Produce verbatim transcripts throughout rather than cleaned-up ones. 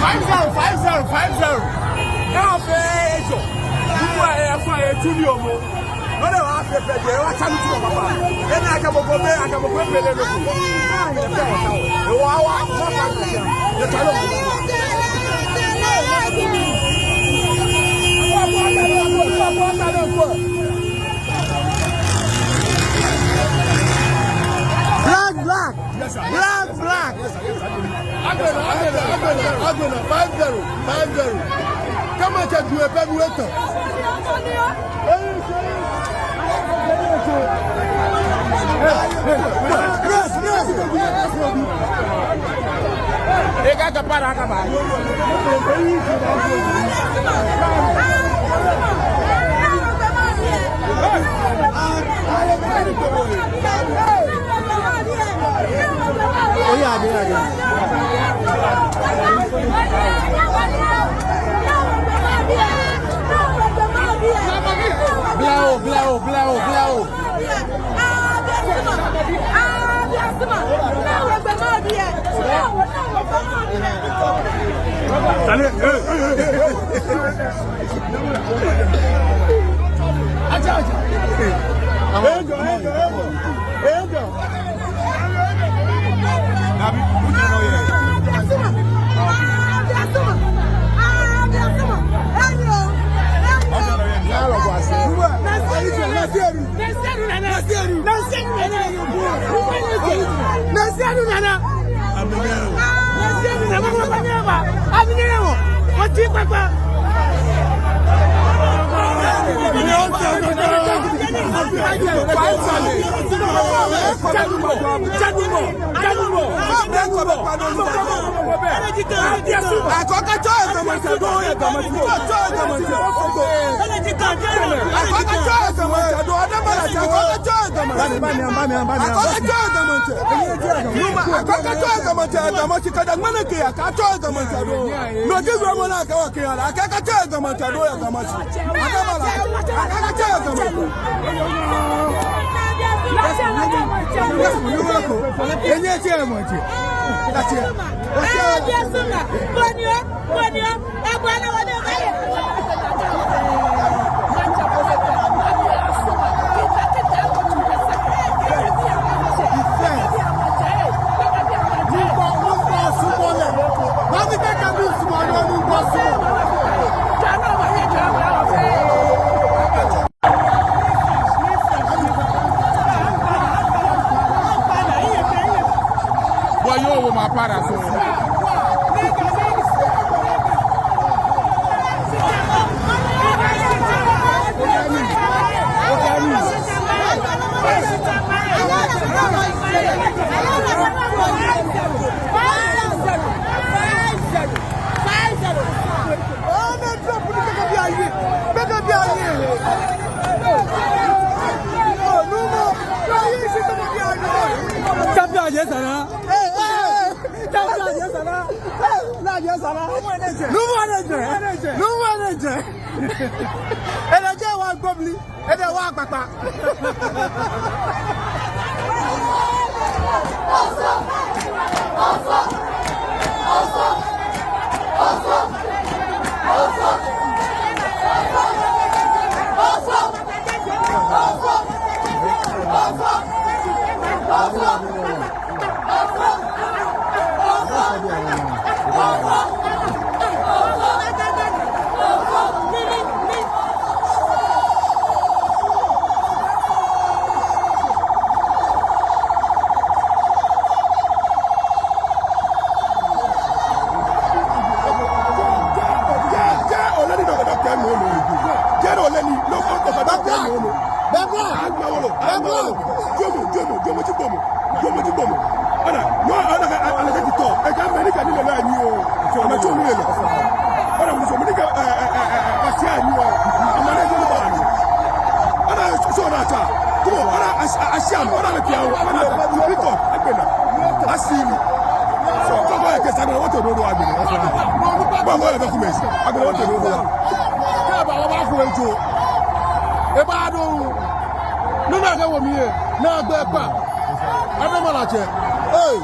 Five zero, five zero, five zero. Kaa fee ejo. Nukwa e afa e tuni omo. No de wa fe fe je wa chanu tu papa. Ena aka mo ko be, aka mo ko be le lo. E wa wa mo pa na ya. E ta lo. Black, black. Yes, sir. Black, black. Agbɛnɛ, agbɛnɛ, agbɛnɛ, agbɛnɛ, five zero, five zero. Kama cha duwe pe duwe to. Yes, yes. Eka kapara kaba. Oya, ade, ade. Black o, black o, black o, black o. Bɔ yoo wo ma para so. Champion, yes, sir. Champion, yes, sir. Nuumo Anaje. Nuumo Anaje. Anaje wa gbobili. Ede wa kpakpa. Bɛbla! Bɛbla! Jomo, jomo, jomo, jomo, jomo. Ana, no, ana ka, ana ka titɔ. E ka mɛni ka ni lɛ la ni o. Ana tso ni lɛ. Ana muso mɛni ka, eh, eh, eh, eh, eh, ka sia ni o. Ana ne ni ba ni. Ana so na ta. Ko, ana Ashi amɛ, ona mɛi pii awo, amɛna, pick up, agbɛnɛ. Ashi mi. So, kɔkɔ yɛ kɛsa agbɛnɛ, wɔto dodo agbɛnɛ. Bɔ mɔ yɛ documents, agbɛnɛ wɔto dodo. Kɛba, wɔbaafo ejo. Eba do. Nuna kɛ wo mi yɛ, na gbɛ kpa. Adama la tsɛ. Hey.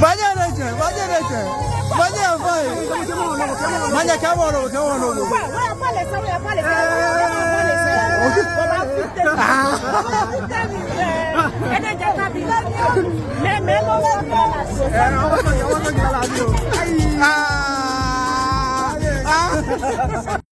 Maŋnyɛ lɛ jɛ, maŋnyɛ lɛ jɛ. Maŋnyɛ fine. Maŋnyɛ kɛ wolo, kɛ wolo. Ah. Ah.